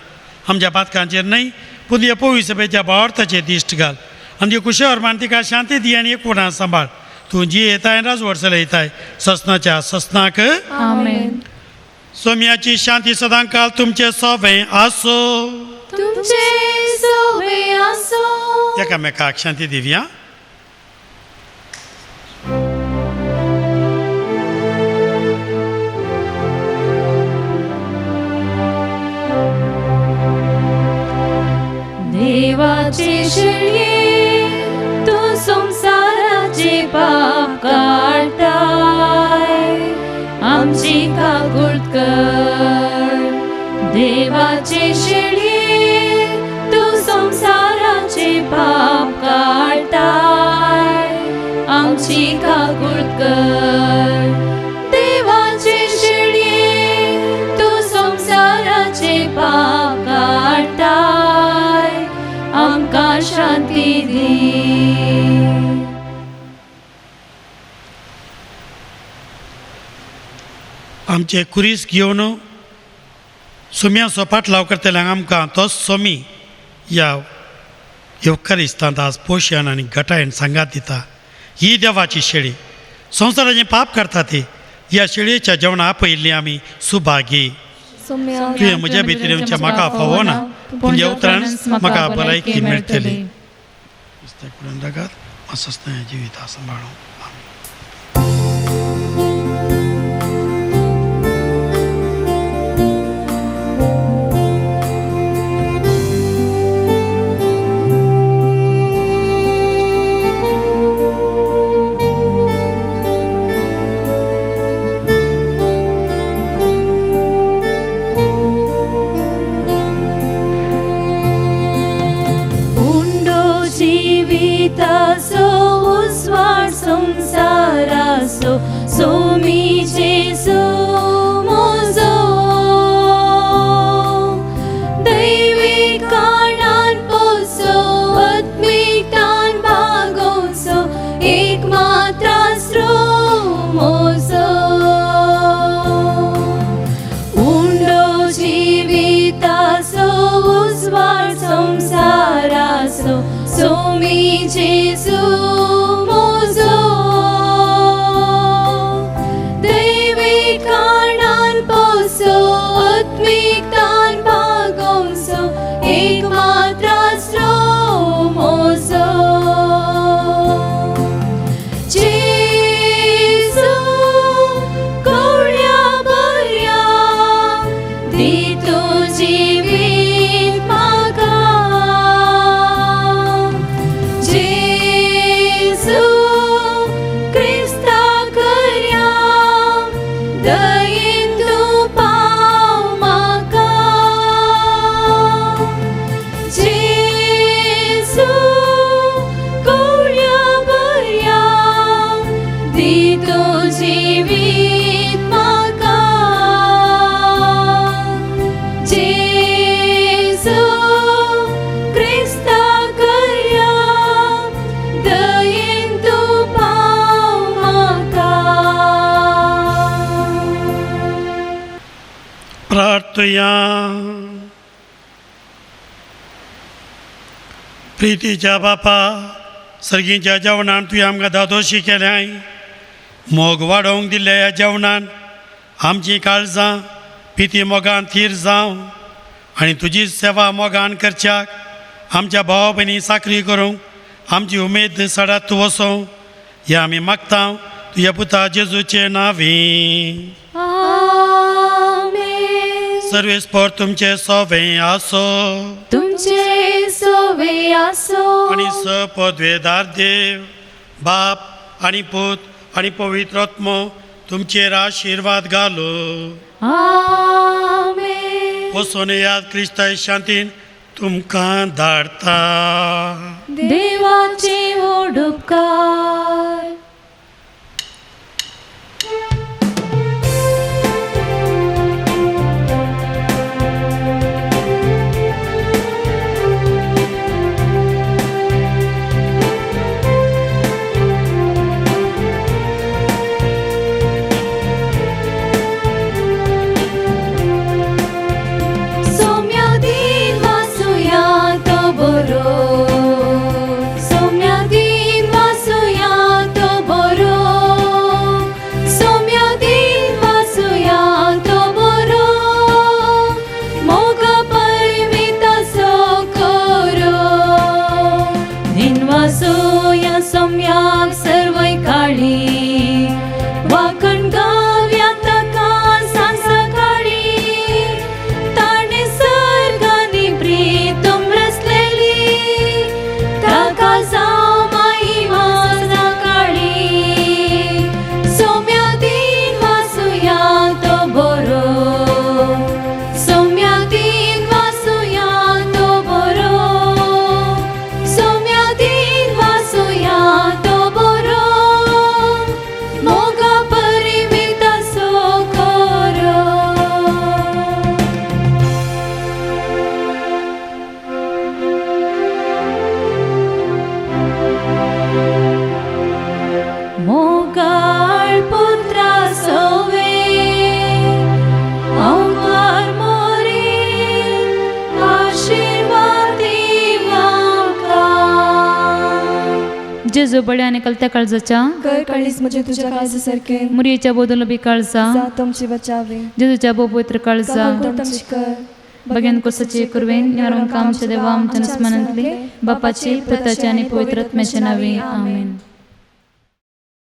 आमच्या पातकांचेर न्हय पूण ह्या पवी सभेच्या भावार्थाचेर दिश्ट घाल आनी कुशेवर मान तिका शांती दी आनी एकवटान सांबाळ. तूं जी येताय राजवट चलयताय ससनाच्या ससनाक. आमेन. सोम्याची शांती सदांकाल तुमचे सोवे आसो. तुमचे सोवे आसो. एकामेकाक शांती दिवया. देवाचे शेळये तूं संवसाराचे पाप काडटाय, आमची काकूट कर. देवाचे शेळये तूं संवसाराचे पाप काडटाय, आमची काकूट कर. देवाचे शेळये तूं संवसाराचे पाप काडटाय, आमकां शांती दी. आमचे कुरीस घेवन सुम्याचो पाटलाव करतल्यांक आमकां तोच सोमी ह्या येवकारिस्तांत आज पोशण आनी घटायन सांगात दिता. ही देवाची शेळी संवसाराचें पाप करता ती ह्या शेळयेच्या जेवणा आपयिल्ली आमी सुभागी. तुवें म्हज्या भितर येवचें म्हाका फावो ना, पूण ह्या उतरान म्हाका भलायकी मेळटली. जिविता सांबाळूं. संसारासो सोमी जेजू मोजो, दैवी कारणान पोसो, आत्मिकतान भागोवचो, एक मात्र आसरो मोजो. उंडो जिविताचो उजवाड संसारासो सोमी जेजू प्रार्थुया. प्रितीच्या बापा, सर्गीच्या जेवणान तुवें आमकां दादोशी केल्याय. मोग वाडोवंक दिल्ल्या ह्या जेवणान आमची काळजां पिती मोगान थीर जावं आनी तुजी सेवा मोगान करच्याक आमच्या भावा भयणी साकरी करूंक आमची उमेद सडात वसों हे आमी मागता तुज्या पुता जेजूचे नांवी. आमेन. सर्वेस्पर तुमचे सोवे आसो. तुमचे सोवे आसो. आनी स पदवेदार देव बाप आनी पूत आनी पवित्र आत्मो तुमचेर आशिर्वाद घालो. आमेन. वचून याद क्रिस्ता शांतीन तुमकां धाडता. देवाचे ओडुपकार. जेजू बळ्या आनी कलत्या काळजाच्या कर काळीज म्हजें तुज्या काळजा सारकें मुरयेच्या बोदलो बी काळजा तुमची बचावे जेजूच्या भोव पवित्र काळजा तुमची कर बगेन कोसाची कुरवेन निवारून आमच्या देवा आमच्या नुस्मानांतली बापाची पुताची आनी पवित्र आत्म्याच्या नांवी. आमेन.